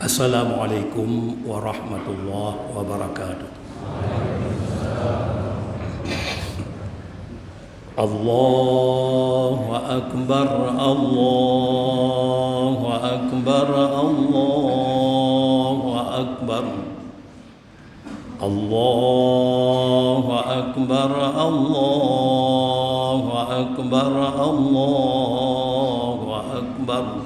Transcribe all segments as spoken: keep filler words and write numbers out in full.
Assalamualaikum warahmatullahi wabarakatuh. Allahu akbar, Allahu akbar, Allahu akbar. Allahu akbar, Allahu akbar, Allahu akbar.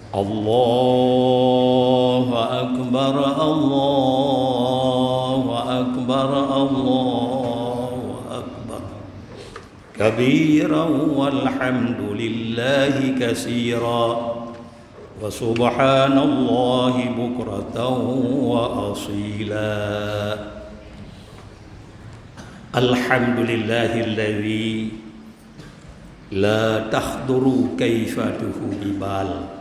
Allahu akbar, Allahu akbar, Allahu akbar. Kabiran walhamdulillahi katsira. Wa subhanallahi bukratan wa asila. Alhamdulillahilladzi la takhduru kaifatuhu bibal,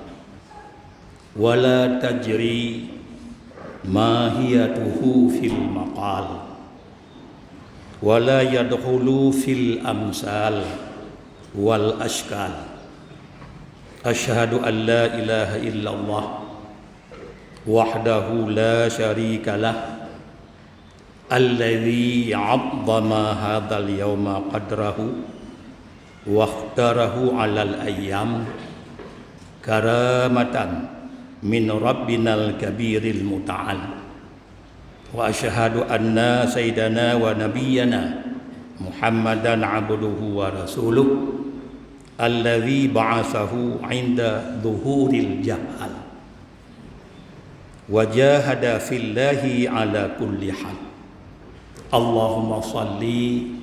wa la tajri mahiyatuhu fil maqal, wa la yadkhulu fil amsal wal ashkal. Asyhadu an la ilaha illallah wahdahu la syarika lah, alladzi 'azzama hadzal yauma qadrahu wa ikhtarahu 'alal ayyam karamatan min rabbinal kabiril muta'al. Wa asyhadu anna sayyidana wa nabiyyana Muhammadan abduhu wa rasuluh, alladzi ba'atsahu 'inda zuhuril jahal wa jahada fillahi 'ala kulli hal. Allahumma shalli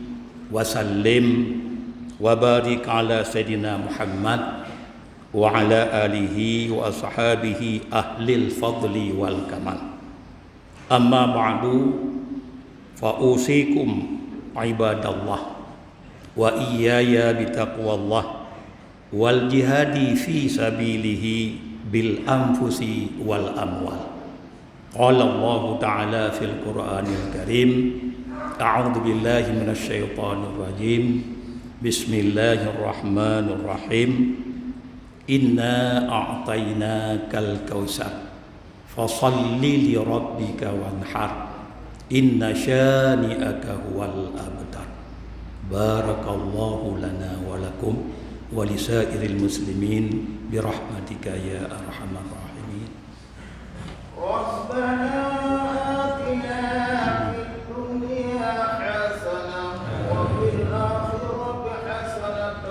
wa sallim wa barik 'ala sayyidina Muhammad wa 'ala alihi wa ashabihi ahlil fadli wal kamal. Amma ba'du, fa usikum ibadallah wa iyyaya bitaqwallah wal jihadi fi sabilihi bil anfusi wal amwal. Qala Allahu ta'ala fil Qur'anil Karim, a'udzu billahi minasy syaithanir rajim. Bismillahirrahmanirrahim. Inna a'tainakal kautsar. Fashalli li rabbika wanhar. Inna syani'aka huwal abtar. Barakallahu lana wa lakum wa lisairil muslimin birahmatika ya arhamar rahimin. ربنا آتنا في الدنيا حسنة وفي الآخرة حسنة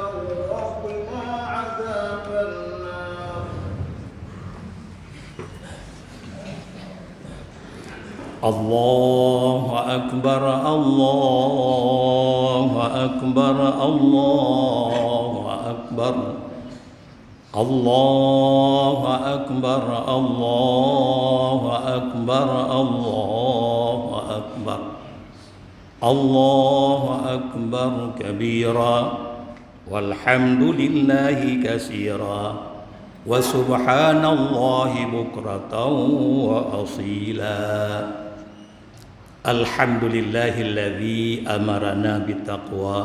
وقنا عذاب النار. الله أكبر، الله أكبر، الله أكبر. الله أكبر، الله أكبر، الله أكبر. الله أكبر كبيرا، والحمد لله كثيرا، وسبحان الله بكرة وأصيلا. الحمد لله الذي أمرنا بالتقوى.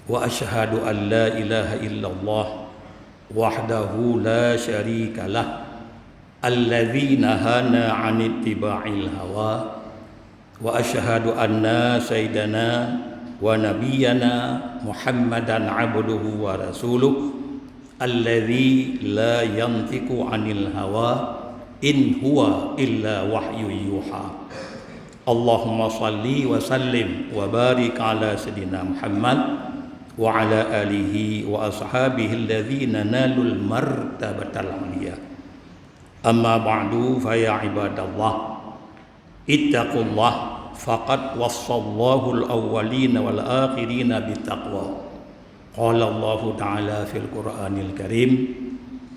Wa asyhadu an la ilaha illallah wahdahu la syarika lah, alladzi nahana 'an ittiba'il hawa, wa asyhadu anna sayyidana wa nabiyyana Muhammadan abduhu wa rasuluh, alladzi la yantiqu 'anil hawa, in huwa illa wahyun yuha. Allahumma shalli wa sallim wa barik ala sayyidina Muhammad wa ala alihi wa ashabihi alladzina nalul martabatal 'ulya. Amma ba'du, fa ya ibadallah, ittaqullah, faqad wassallahul awwalina wal akhirina bittaqwa. Qala Allahu ta'ala fil Qur'anil Karim,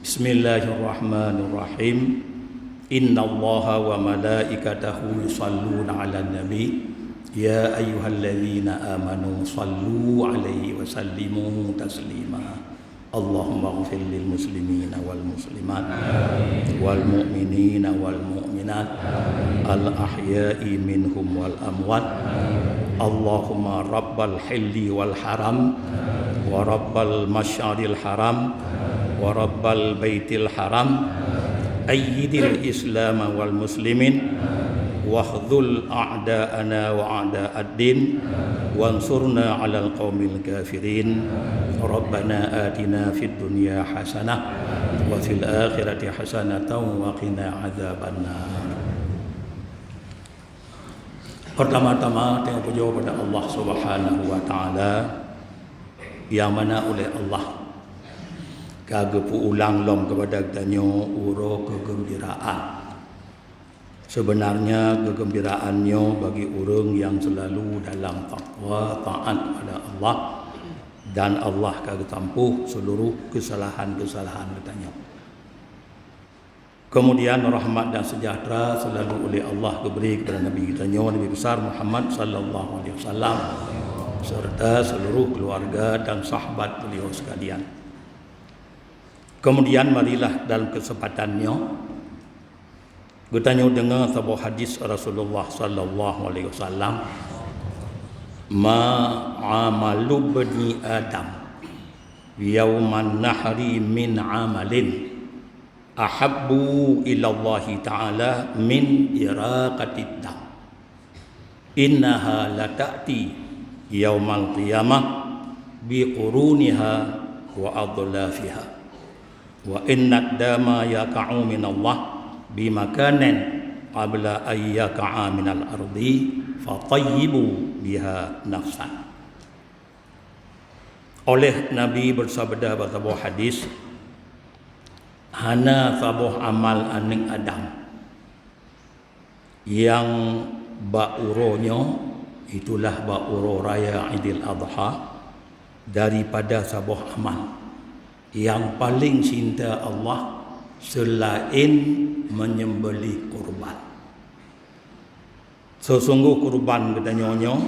Bismillahirrahmanirrahim. Innallaha wa malaikatahu yusalluna 'alan nabi. Ya ayyuhalladzina amanu sallu 'alaihi wa sallimu taslima. Allahumma ighfir lil muslimina wal muslimat, wal mu'minina wal mu'minat, al ahya'i minhum wal amwat. Allahumma rabbal hilli wal haram, wa rabbal masyaril haram, wa rabbal baitil haram, Ayyidil Islam wal muslimin, wakhzul a'da'ana wa a'da'ad din, wansurna 'alal qaumil kafirin. Rabbana atina fid dunya hasanah wa fil akhirati hasanatan wa qina adzabannar. Pertama-tama, tanyoe pujoe keupada Allah Subhanahu wa Taala, nyang mana uleh Allah ka geupeu-ulang lom keupada geutanyoe uroe keugeumbiraan. Sebenarnya, keugeumbiraan nyoe bagi ureuëng nyang seulalu dalam takwa, taat keupada Allah, dan Allah ka geusampôh seuluruh keusalahan-keusalahan geutanyoe. Keumudian, rahmat dan seujahteura seulalu uleh Allah geubri keupada Nabi geutanyoe, Nabi Besar Muhammad sallallahu alaihi wasallam, serta seuluruh keuluwarga dan sahabat beuliau seukalian. Keumudian, marilah dalam keuseumpatan nyoe, geutanyoe deungoe saboh hadis Rasulullah sallallahu alaihi wasallam, "Ma amalu bani Adam yauman nahri min amalin ahabbu ilallahi ta'ala min iraqatid dam. Innaha lata'ti yaumal qiyamah biquruniha wa adlafiha. Wa innad dama yaqa'u minallah bimakanin qabla an yaqa'a minal ardi fatayyibu biha nafsan." Oleh Nabi beusabda bak saboh hadis, "Hana saboh amal aneuëk Adam nyang bak uroe nyoe, itulah bak uroe raya Idul Adha, daripada saboh amal nyang paleng cinta Allah seulaén menyembelih kurban." Seusunggoh kurban geutanyoe nyoe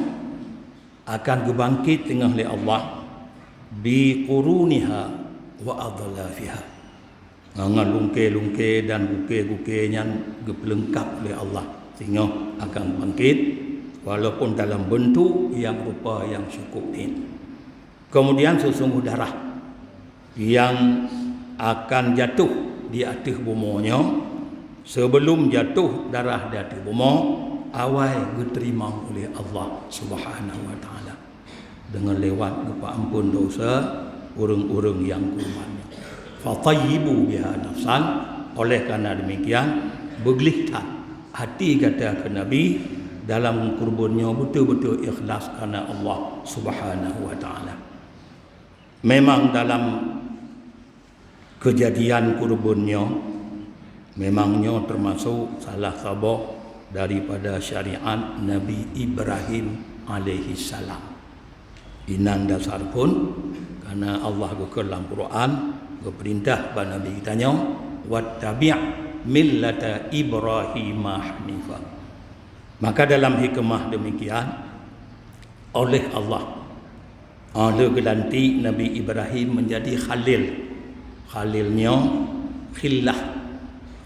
akan geubangkét teungoh lé Allah, biquruniha wa adlafiha. Ngon lungkée-lungkée dan gukée-gukée nyan geupeuleungkap lé Allah, singoh akan bangkét, walaupun dalam beuntuk nyang rupa nyang syukôb nyan. Keumudian, seusunggoh darah nyang akan jatoh di ateueh bumoe nyoe, sibeulom jatoh darah di ateueh bumoe, awai geuteurimong uleh Allah Subhanahu wa Taala deungon lewat geupeuamphon desya ureuëng-ureuëng nyang kurban nyoe. Fatayyibu biha nafsan, oleh karena demikian, beugleh that até gata keu Nabi dalam kurban nyoe beutôi-beutôi ikhlas karena Allah Subhanahu wa Taala. Memang dalam keujadian kurban nyoe, memang nyoe teumasok salah saboh daripada syariat Nabi Ibrahim alaihissalam. Inan dasar phon, karena Allah geukheun lam Quran, geupeurintah bak Nabi geutanyoe, "Wattabi' millata Ibrahima hanifa." Maka dalam hikmah demikian, oleh Allah, ah, lheueh geulantik Nabi Ibrahim menjadi khalil. Khalil nyoe khillah.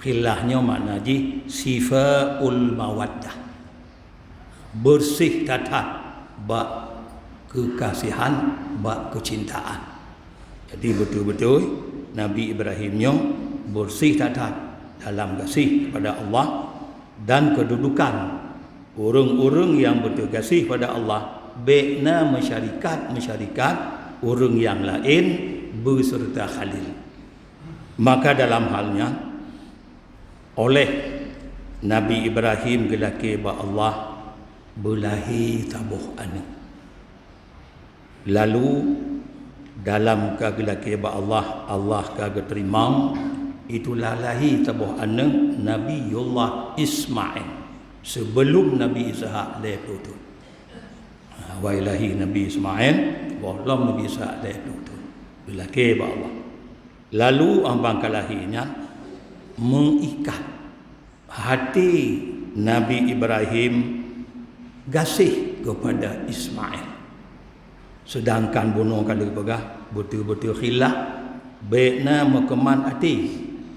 Khillah nyoe makna jih sifaul mawaddah. Beureuséh that-that bak keukasihan, bak keucintaan. Jadi, beutôi-beutôi Nabi Ibrahim nyoe beureuséh that-that dalam gaséh keupada Allah dan keududukan ureuëng-ureuëng nyang beutôi gaséh pada Allah, bék na meusyarikat-meusyarikat ureuëng nyang laén beuseureuta khalil. Maka dalam hal nyan, oleh Nabi Ibrahim geulakée bak Allah beulahé saboh aneuëk. Lalu, dalam ka geulakée bak Allah, Allah ka geuteurimong, itulah lahé saboh aneuëk Nabiullah Ismail, sibeulom Nabi Ishak lhée ploh thon. Ha, awai lahé Nabi Ismail, gohlom Nabi Ishak lhée ploh thon. Geulakée bak Allah. Lalu, ambang ka lahé nyan, meuikat até Nabi Ibrahim gaséh keupada Ismail. Seudangkan bunoe ka lheueh peugah, beutôi-beutôi khillah, bék na meukeumah até,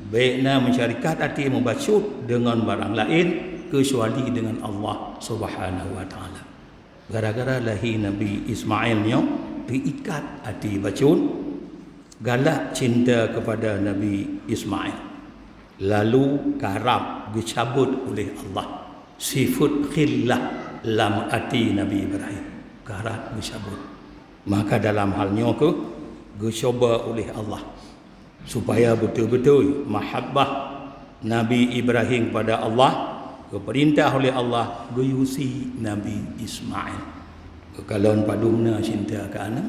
bék na meusyarikat até meubacut deungon barang laén keucuali deungon Allah Subhanahu wa Taala. Gara-gara lahé Nabi Ismail nyoe teuikat até bacut, galak cinta keupada Nabi Ismail. Lalu karab geucabot uléh Allah sifeuet khillah lam até Nabi Ibrahim. Karab geucabot. Maka dalam hal nyoe kheueh geucuba uléh Allah supaya beutôi-beutôi mahabbah Nabi Ibrahim kepada Allah, geupeurintah uléh Allah geuyusi Nabi Ismail. Geukalon padum na cinta keu aneuk,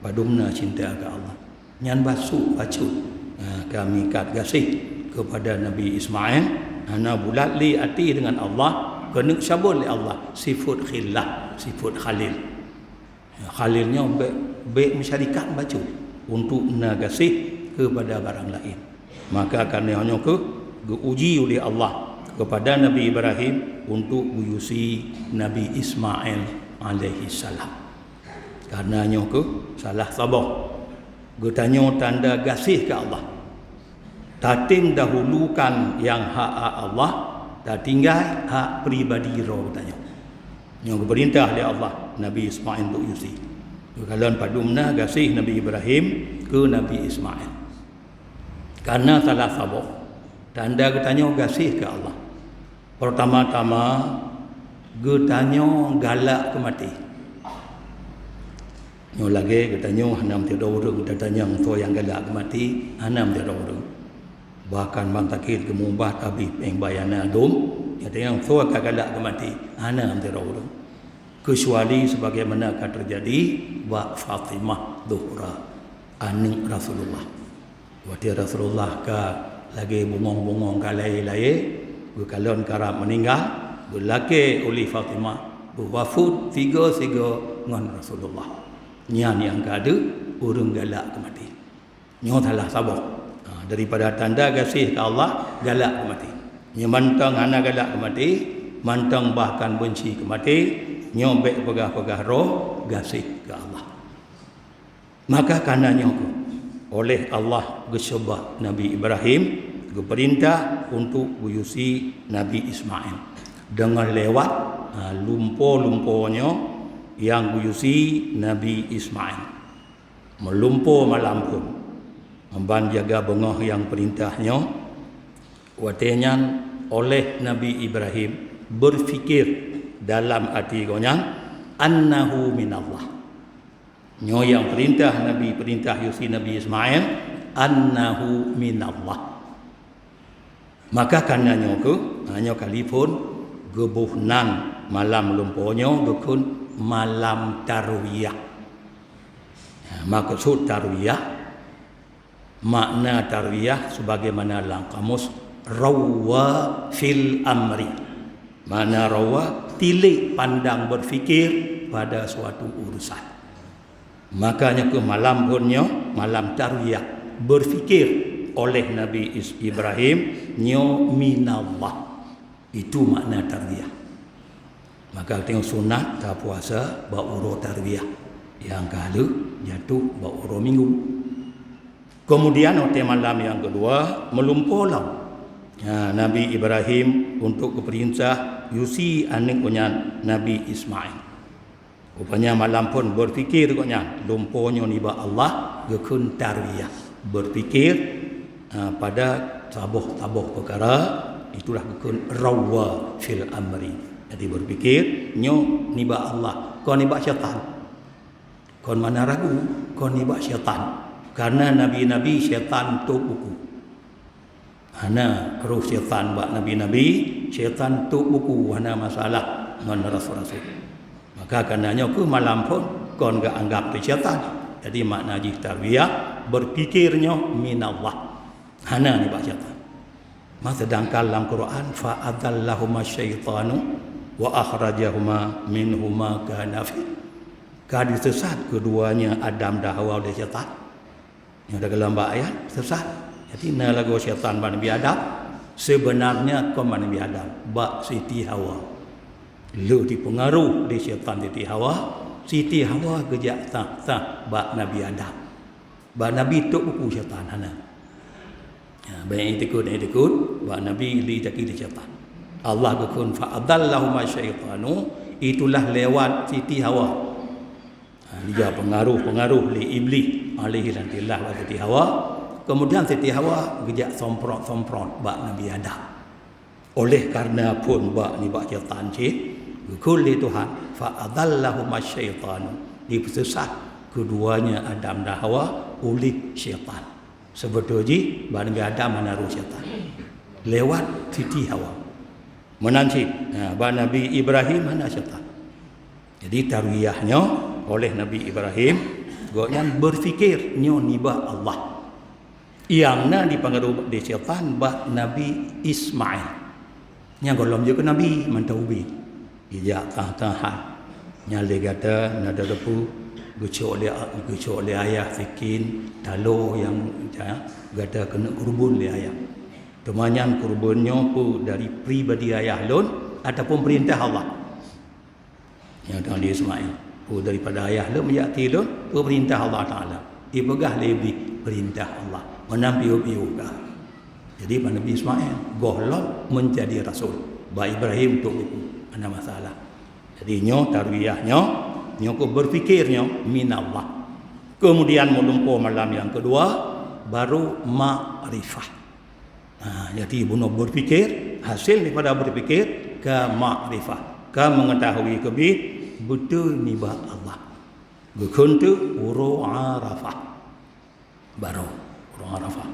padum na cinta keu Allah. Nyan bacut-bacut, ha, ka meuikat gaséh keupada Nabi Ismail, hana bulat lé até deungon Allah, keuneuk cabot lé Allah sifeuet khillah, sifeuet khalil. Khalil nyoe bék, bék meusyarikat bacut untuk na gaséh keupada barang laén. Maka kareuna nyoe kheueh geuuji uléh Allah keupada Nabi Ibrahim untuk geuyusi Nabi Ismail alaihissalam. Kareuna nyoe kheueh salah saboh geutanyoe tanda gaséh keu Allah. Tatem dahulukan nyang hak-hak Allah, tatinggai hak pribadi droe geutanyoe. Nyoe geupeurintah lé Allah Nabi Ismail untuk yusi. Geukalon padum na gaséh Nabi Ibrahim keu Nabi Ismail. Kareuna salah saboh tanda geutanyoe gaséh keu Allah. Peurtama-tama, geutanyoe galak keu maté. Nyoe lagée geutanyoe hana meusidroe ureuëng, tatanyong soe nyang galak keu maté, hana meusidroe ureuëng. Bahkan ban sakét geumubat habéh péng bayana dum, tatanyong soe ka galak keu maté, hana meusidroe ureuëng. Keucuali sebagaimana ka teujadi bak Fatimah Zuhra, aneuëk Rasulullah. Watée Rasulullah ka lagée bungöng-bungöng ka layée-layée, geukalon karab meuninggai, geulakée uléh Fatimah, beuwafeuet sigoe-sigoe ngon Rasulullah. Nyan nyang ka deuh ureuëng galak keu maté. Nyoe salah saboh, ha, daripada tanda gaséh keu Allah, galak keu maté. Nyoe mantong hana galak keu maté, mantong bahkan beunci keu maté, nyoe bék peugah-peugah droe gaséh keu Allah. Maka kareuna nyoe kheueh, oleh Allah geucuba Nabi Ibrahim, geupeurintah untuk geuyusi Nabi Ismail deungon lewat, ha, lumpo-lumpo nyoe nyang geuyusi Nabi Ismail. Meulumpo malam phon, ban jaga beungoh nyang peurintah nyoe, watée nyan oleh Nabi Ibrahim beurpikir dalam até gobnyan, "Annahu minallah." Nyoe nyang peurintah Nabi, peurintah yusi Nabi Ismail, "Annahu minallah." Maka kareuna nyoe kheueh, ha, nyoe kali phon geuboh nan malam lumpo nyoe geukheun malam tarwiyah. Ha, meukeusut tarwiyah, makna tarwiyah sebagaimana lam kamus, rawwa fil amri. Makna rawwa, tilék pandang berfikir pada suatu urusan. Maka nyoe kheueh malam phon nyoe, malam tarwiyah, berfikir oleh Nabi Is-, Ibrahim nyoe minallah. Itu makna tarwiyah. Maka teuh sunat tapuasa bak uroe tarwiyah nyang ka lheueh jatuh bak uroe minggu. Kemudian watée malam nyang keudua meulumpo lom, ha, Nabi Ibrahim untuk geupeurintah yusi aneuëk gobnyan Nabi Ismail. Rupanya malam phon berpikir gobnyan, lumpo nyoe nibak Allah geukheun tarwiyah, berpikir, ha, pada saboh-saboh peukara, itulah geukheun rawwa fil amri. Jadi berpikir nyoe nibak Allah, kon nibak syaitan. Kon mana ragu, kon nibak syaitan. Karena nabi-nabi syaitan tôp buku. Hana roh syaitan bak nabi-nabi, syaitan tôp buku, hana masalah ngon rasul-rasul. Maka kareuna nyoe kheueh malam phon kon geuanggap teuh syaitan. Jadi makna jih tarwiyah, berpikir nyoe minallah. Hana nibak syaitan. Ma sedangkan lam Quran, "Fa adallahuma syaitanu wa akhrajahuma minhuma kana fi." Ka disesat keduanya Adam dan Hawa oleh syaitan. Nyoe dalam bak ayat, sesat. Jadi na lagoe syaitan bak Nabi Adam, sebenarnya kon bak Nabi Adam, bak Siti Hawa. Lheueh dipeungaruh lé syaitan Siti Hawa, Siti Hawa geujak sah-sah bak Nabi Adam. Bak Nabi tôp buku syaitan hana. Ya, banyak ikut, ikut, bak Nabi li taki di syaitan. Allah geukheun fa adallahuma syaitanu, itulah lewat Siti Hawa. Ha, dia pengaruh-pengaruh lé Iblis alaihi laknatullah bak Siti Hawa, Kemudian Siti Hawa geujak somprot-somprot bak Nabi Adam. Oleh karena phon bak nibak syaitan cit, geukheun lé Tuhan, "Fa adallahuma syaitanu." Dipeusesat keduanya Adam dan Hawa oleh syaitan. Sebetul jih, bak Nabi Adam hana roh syaitan. Lewat Siti Hawa. Meunan cit, ha, bak Nabi Ibrahim hana syaitan. Jadi, tarbiyah nyoe oleh Nabi Ibrahim, gobnyan berfikir nyoe nibak Allah. Nyang na dipangaruh di syaitan bak Nabi Ismail. Nyang gohlom jeuet keu nabi mantong ubit. Ijak tah-tahan. Nyan lé gata na teurepu geucok lé, geucok lé ayah sikin taloe nyang, ya, gata keuneuk keureubeuen lé ayah. Teuma nyan keureubeuen nyoe peue dari pribadi ayah lôn ataupun peurintah Allah? Nyang teuh Nabi Ismail, peue daripada ayah lôn meujak ti lôn, peue peurintah Allah Taala. Ipeugah lé Iblih peurintah Allah. Meunan piôh-piôh ka. Jadi, bak Nabi Ismail, gohlom menjadi rasul. Bak Ibrahim untuk buku, hana masalah. Jadi, nyoe tarbiyah nyoe, nyoe keu berfikir nyoe minallah. Kemudian, meulumpoe malam nyang keudua, baru makrifah. Ha, jadi, bunoe berfikir, hasil daripada berfikir, ka makrifah, ka mengetahui keubiet beutôi nibak Allah. Geukheun teuk uroe Arafah. Baroe uroe Arafah.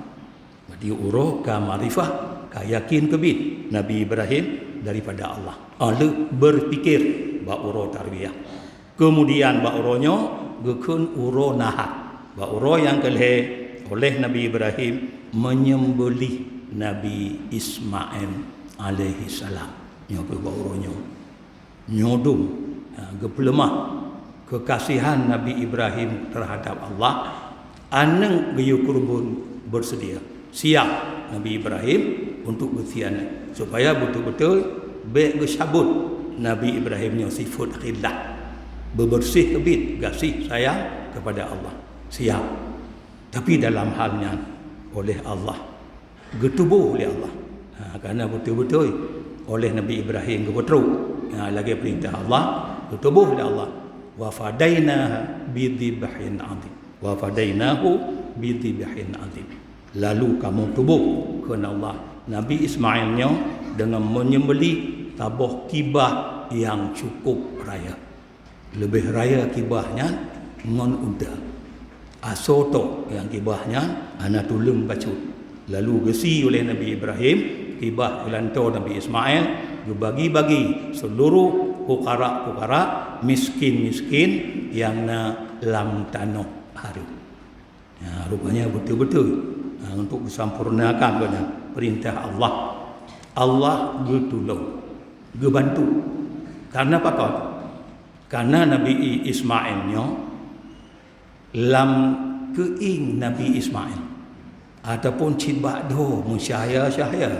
Jadi, uroe ka makrifah, ka yakin keubiet Nabi Ibrahim daripada Allah. Aleuh berfikir bak uroe tarbiyah. Kemudian bak uroe nyoe geukheun uroe nahar. Bak uroe nyang keu lhèe oleh Nabi Ibrahim menyembelih Nabi Ismail alaihissalam. Nyoe keuh bak uroe nyoe. Nyoe dum, ha, geupeuleumah keukasihan Nabi Ibrahim terhadap Allah. Aneuk geuyue keureubeuen beuseudia, siap Nabi Ibrahim untuk geuseudia aneuk, supaya beutôi-beutôi bèk geucabot Nabi Ibrahim nyoe sifeuet khillah, beubeureuséh keubiet gaséh sayang kepada Allah. Siap. Tapi dalam hal nyan, oleh Allah, geutuboh lé Allah. Ha, karena beutôi-beutôi oleh Nabi Ibrahim geupeutrok, ha, lagèe peurintah Allah, geutuboh lé Allah. "Wa fadainahu bidzibhin adzim." "Wa fadainahu bidzibhin adzim." Lalu kamoe tuboh, kheun Allah, Nabi Ismail nyoe deungon menyembelih saboh kibah nyang cukup raya. Leubeh raya kibah nyan ngon unta. Asoe tok nyang kibah nyan hana tuleueng bacut. Lalu geusie oleh Nabi Ibrahim kibah geulantoe Nabi Ismail, geubagi-bagi seuluruh fukara-fukara, miskin-miskin nyang na lam tanoh hareuem. Ya, rupanya beutôi-beutôi, ha, untuk geusampurnakan keunan peurintah Allah. Allah geutulông, geubantu. Karena pakon? Karena Nabi I-, Ismail nyoe, lam keuieng Nabi Ismail, ataupun cit bak dhoe meucahya-cahya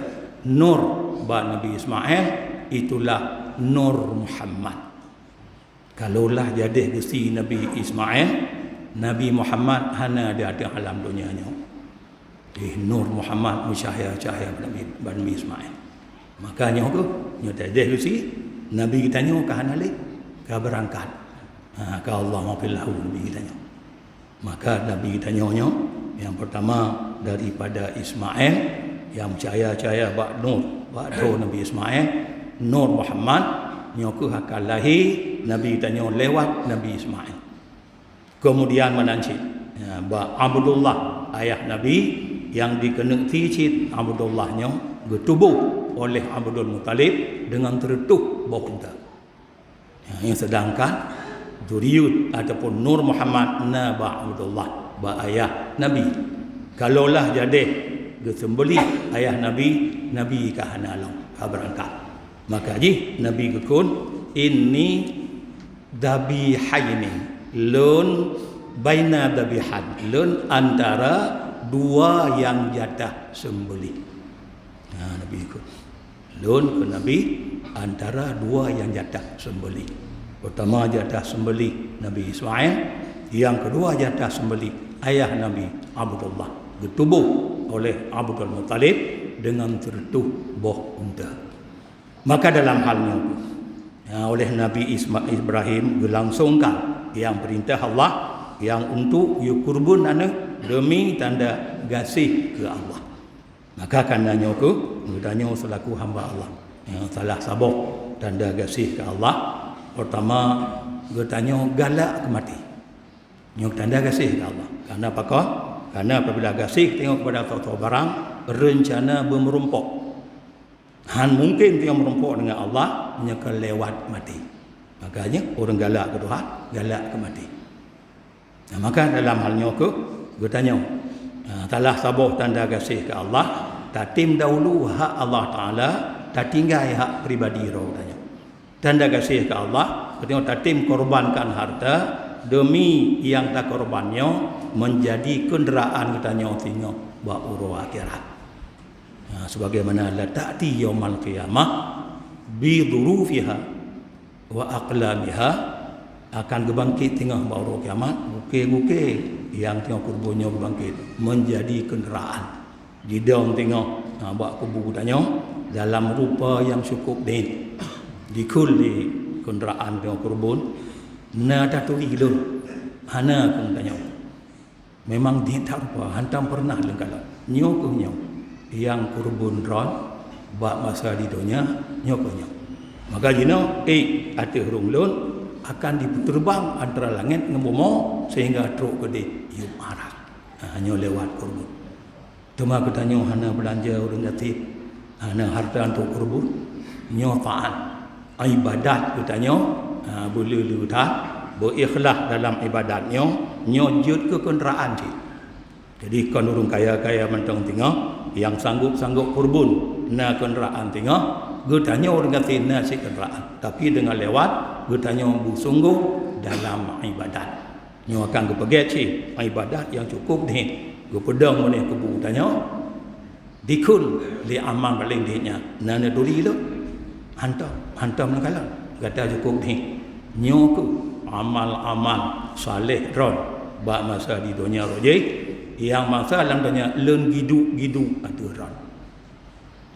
nur bak Nabi Ismail, itulah Nur Muhammad. Kalaulah jadeh geusie Nabi Ismail, Nabi Muhammad hana di ateueh alam donya nyoe. Eh, Nur Muhammad meucahya-cahya bak Nabi, bak Nabi Ismail. Maka nyoe keuh, nyoe jadeh geusie, Nabi geutanyoe ka hana lé, ka beurangkat. Ha, ka Allahummaghfir lahu Nabi geutanyoe. Maka Nabi geutanyoe nyoe, nyang peurtama daripada Ismail, nyang meucahya-cahya bak nur, bak dhoe Nabi Ismail, Nur Muhammad, nyoe keuh akan lahé Nabi geutanyoe lewat Nabi Ismail. Keumudian meunan cit, ya, bak Abdullah, ayah Nabi, nyang dikeuneuk sie cit Abdullah nyoe geutuboh oleh Abdul Muthalib deungon sireutoh boh unta. Ya, sedangkan zuriat ataupun Nur Muhammad na bak Abdullah, bak ayah Nabi. Kalaulah jadeh geuseumbeulih ayah Nabi, Nabi ka hana lom, ka beurangkat. Maka jih Nabi geukheun, "Inni dzabihaini," lôn, "baina dzabihain," lôn antara dua nyang jatah seumbeulih. Nah, Nabi geukheun. Lôn keu Nabi antara dua nyang jatah seumbeulih. Peurtama jatah seumbeulih Nabi Ismail, nyang keudua jatah seumbeulih ayah Nabi Abdullah, geutuboh oleh Abdul Muthalib deungon sireutoh boh unta. Maka dalam hal nyoe, ya, oleh Nabi Isma-, Ibrahim geulangsongkan nyang peurintah Allah, nyang untuk yue kurban aneuëk deumi tanda gaséh keu Allah. Maka kana nyoe keuh geutanyoe seulaku hamba Allah. Nyang salah saboh tanda gaséh keu Allah, peurtama geutanyoe galak keu maté. Nyoe tanda gaséh keu Allah. Karena pakon? Karena apabila gaséh tanyoe kepada soe-soe barang, reuncana beumeurumpok. Han mungken tanyoe meurumpok dengan Allah meunyoe kon lewat maté. Makanya ureuëng galak keu Tuhan, galak keu maté. Nah, maka dalam hal nyoe keuh geutanyoe, ah, salah saboh tanda gaséh keu Allah, tatem dahulu hak Allah Taala, tatinggai hak pribadi droe geutanyoe. Tanda gaséh keu Allah, geutanyoe tatem korbankan harta deumi nyang takorban nyoe menjadi keundaraan geutanyoe singoh bak uroe akhirat. Ha, sebagaimana la ta'ti yaumal qiyamah bi dhurufiha wa aqlamiha, akan geubangkét singoh bak uroe kiamat, gukée-gukée nyang singoh kurban nyoe geubangkét menjadi keundaraan. Jidong singoh, ha, bak kubu tanyoe dalam rupa nyang cukup deh. Dikheun lé keundaraan singoh kurban, na taturi lôn, hana keu tanyoe. Memang deh that rupa, hantom peureunah lôn kalon. Nyoe keuh nyoe, nyang kurban droen bak masa di donya, nyoe keuh nyoe. Maka jinoe, ék ateueh rhueng lôn akan jipeuteubang antara langét ngon bumoe sehingga trok keudeh yup arat. Ha, nyoe lewat kurban. Teuma geutanyoe hana beulanja ureuëng gasien, hana hareuta untuk kurban. Nyoe taát. Ibadat geutanyoe, ha, beuleu-leu that, beuikhlaih dalam ibadat nyoe, nyoe jeuet keu keundaraan cit. Jadi kon ureuëng kaya-kaya mantong singoh, nyang sanggop-sanggop kurban na keundaraan singoh, geutanyoe ureuëng gasien na cit keundaraan. Tapi deungon lewat geutanyoe beusunggoh dalam ibadat. Nyoe akan geupeugét cit ibadat nyang cukup deh geupeudong meuneh kubu tanyoe. Dikheun lé amal paleng deh nyan, na neuturi lôn? Hantom, hantom neukalon. Gata cukup deh. Nyoe keuh amal-amal saleh droen bak masa di donya roh jih, nyang masa lam donya lôn giduek-giduek ateueh droen.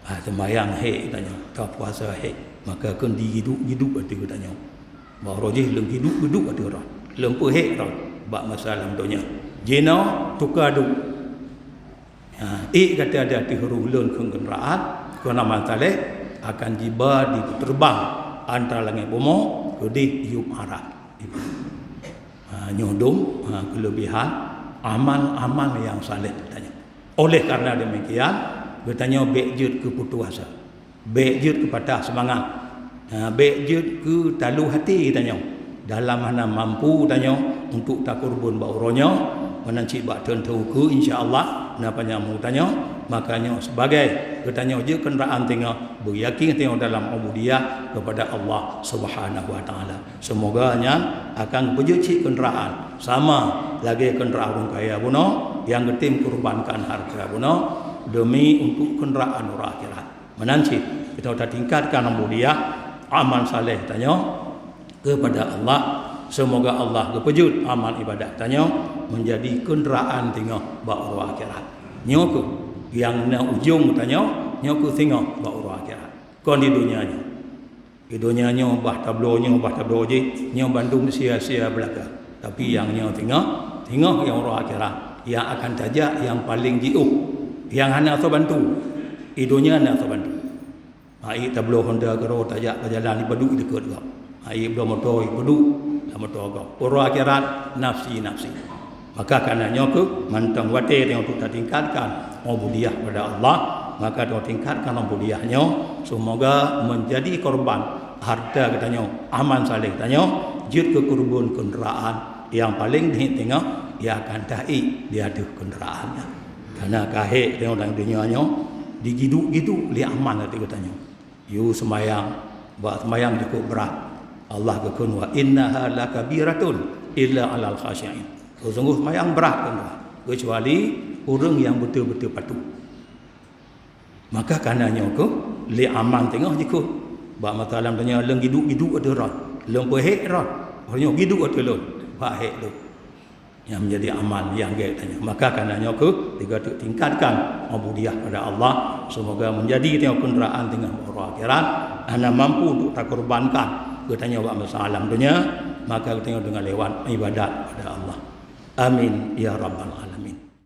Ha, seumayang hék tanyoe, ka puasa hék, maka kheun digiduek-giduek ateueh tanyoe. Bak uroe jih lôn giduek-giduek ateueh droen, lôn peuhék droen bak masa lam donya. Jinoe tuka duek. Ha, ék gata di ateueh rhueng lôn keu keundaraan, keu amal saleh, akan jiba jipeuteubang antara langét bumoe keudeh yup arat. Ha, nyoe dum, ha, keuleubihan amal-amal nyang saleh tanyoe. Oleh karena demikian, geutanyoe bék jeuet keu putus asa, bék jeuet keu patah seumangat, ha, bék jeuet keu taloh até tanyoe dalam hana mampu tanyoe untuk takurban bak uroe nyoe, meunan cit bak thon-thon ukeue insya Allah na panyang tanyoe, maka nyoe sebagai geutanyoe jeuet keundaraan singoh beuyakin tanyoe dalam ubudiyah kepada Allah Subhanahu wa Taala. Seumoga nyan akan geupeujeuet cit keundaraan sama lagée keundaraan ureuëng kaya bunoe nyang geutem kurbankan hareuta bunoe deumi untuk keundaraan uroe akhirat. Meunan cit, geutanyoe tatingkatkan ubudiyah amal saleh tanyoe kepada Allah. Seumoga Allah geupeujeuet amal ibadat tanyoe meunjadi keundaraan singoh bak uroe akhirat. Nyoe keuh nyang na ujong tanyoe, nyoe keuh singoh bak uroe akhirat. Kon di donya nyoe. Di donya nyoe bah tabloe nyoe, bah tabloe jih, nyoe bandum sia-sia beulaka. Tapi nyang nyoe singoh, singoh nyang uroe akhirat, nyang akan tajak nyang paleng jiôh, nyang hana soe bantu. Di donya na soe bantu. Hai tabloe honda keudroe tajak bak jalan ipadub dikeue gob. Hai bloe moto ipadub lam moto gob. Uroe akhirat nafsi-nafsi. Maka karena nyoe keuh mantong watée tanyoe untuk tatingkatkan ubudiyah kepada Allah, maka tanyoe tingkatkan ubudiyah nyoe, seumoga meunjadi korban hareuta geutanyoe, amal saleh tanyoe, jeuet keu kurban keundaraan nyang paleng deuh singoh, nyang akan taék di ateueh keundaraan nyan. Karena ka hék tanyoe lam donya nyoe, digiduek-giduek lé amal ateueh geutanyoe. Yue seumayang, bak seumayang cukup brat. Allah geukheun, "Wa innaha lakabiratun illa 'alal khasyi'in." Sesungguh seumayang brat keu Allah, keucuali ureuëng nyang beutôi-beutôi patuh. Maka kana nyoe keuh lé aman teungoh jikheun. Bak masa lam donya lôn giduek-giduek ateueh rot, lôn peuhék rot, uroe nyoe giduek ateueh lôn, bak hék lôn. Nyang meunjadi amal nyang gét tanyoe. Maka kana nyoe keuh tiga teuk tingkatkan ubudiyah pada Allah, seumoga meunjadi tanyoe keundaraan teungoh uroe akhirat, hana mampu untuk takorbankan geutanyoe bak masa lam donya, maka geutanyoe deungon lewat ibadat pada Allah. Amin ya rabbal alamin.